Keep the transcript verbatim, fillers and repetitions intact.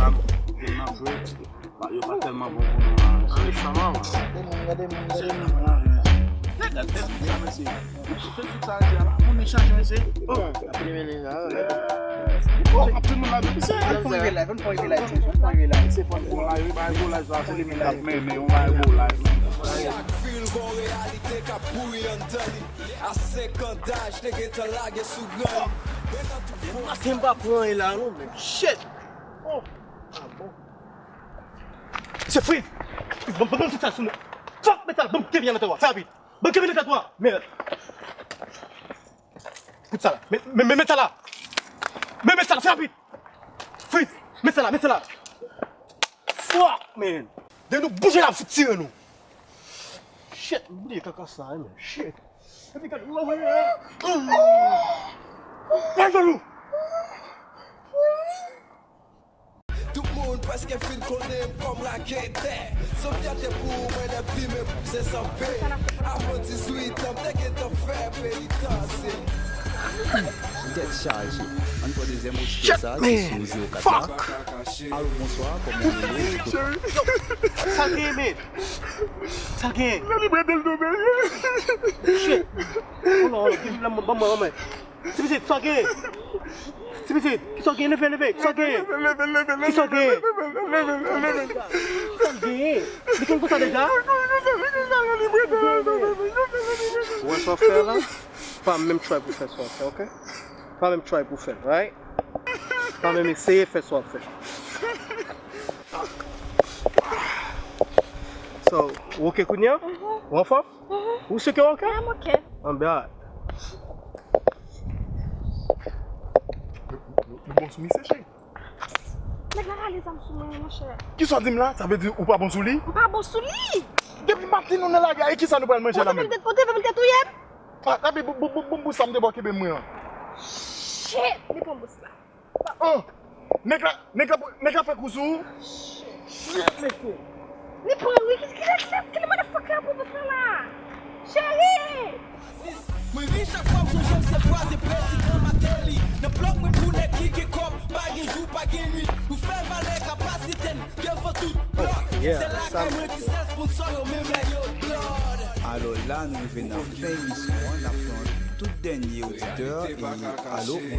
Yo pa tèlman bon pou nou la, mesye. Gade moun, gade moun, gade moun. Gade tèt sa, mesye. Fè tout sa, mesye. Moun li chanje, mesye. Oh. Oh, anpil moun la, mesye. Ann fè yon live, ann fè yon live, ann fè yon live. Se fò l fè yon live, wi, bagay gwo live la, se li menm k ap mennen yon bagay gwo live. Chak vil gon reyalite k ap pouri anndan li. A senkant daj, te gentan lage sou gran li. Maten m pa pran anyen la, non, men. Shit! Oh! Ah bon? Mesye Fritz! Fritz, ban m, ban m tout sa sou nou. Fuck, met sa la, ban m kenbe nan tèt ou a, fè rapid. Ban m kenbe nan tèt ou a, mèd. Kout sa la, met, met, met, met sa la. Met, met sa la, fè rapid. Fritz, met sa la, met sa la. Fuck, man. Depi nou bouje la, fout tire nou. Shit, m bliye kaka sa, men. Shit. Epi gade, mwen, mwen, mwen. Gade nou. Tout moun prèske fin konnen m kòm raketè. Se yon fyète pou mwen depi men se sanpe. Avan dizuit an, m te gentan fè penitans. Tèt chaje. Ann pran dezyèm oditè sa ki sou zewo kat la. Alo, bonswa, kòman w rele? Sa gen, men? Sa gen? Nan li prete l tou, men. Shit. Hold on, hold on. Ban mwen, ban mwen. Ti pitit, sa w gen? Ti pitit, kisa w gen? Leve, leve, kisa w gen? Kisa w gen? Kisa w gen? Li konn konsa deja? Ou wè sa w fè la? Pa menm try pou fè sa w fè, ok? Pa menm try pou fè, right? Pa menm eseye fè sa w fè. So, ou ok kounye a? Ou anfòm? Ou sure ke w ok? Yeah, I'm ok. Anben, alright. Nou bon sou misye, cheri. Nèg la rale zam sou mwen, monchè. Kisa w di m la? Sa vle di ou pa bon sou li? M pa bon sou li. Depi maten nou nan lari a, e kisa nou pral manje la menm? Ou te vle tèt, ou te vle tèt ou ye? Ah, tapi bon, bon, bon, bon, bon, sa m te ba w kenbe mwen an. Shit, li pran bous la. Oh! Nèg la, nèg la, nèg la fè kou sou ou? Shit, mesye. Li pran wi, ki, ki, ki, ki motherfucker pou pou fè la? Cheri! Mwen ri chak fwa m sonje m se fwaze prezidan Martelly. Nan blòk mwen pou nèg ki gen kòb, pa gen jou, pa gen nuit. Nou fè valè kapasite n devan tout blòk. Se lakay mwen ki sèl sponsor yo, menm lè yo blood. Alò la, nou rive nan fen emisyon an, n ap pran tout dènye oditè e alo, bonswa.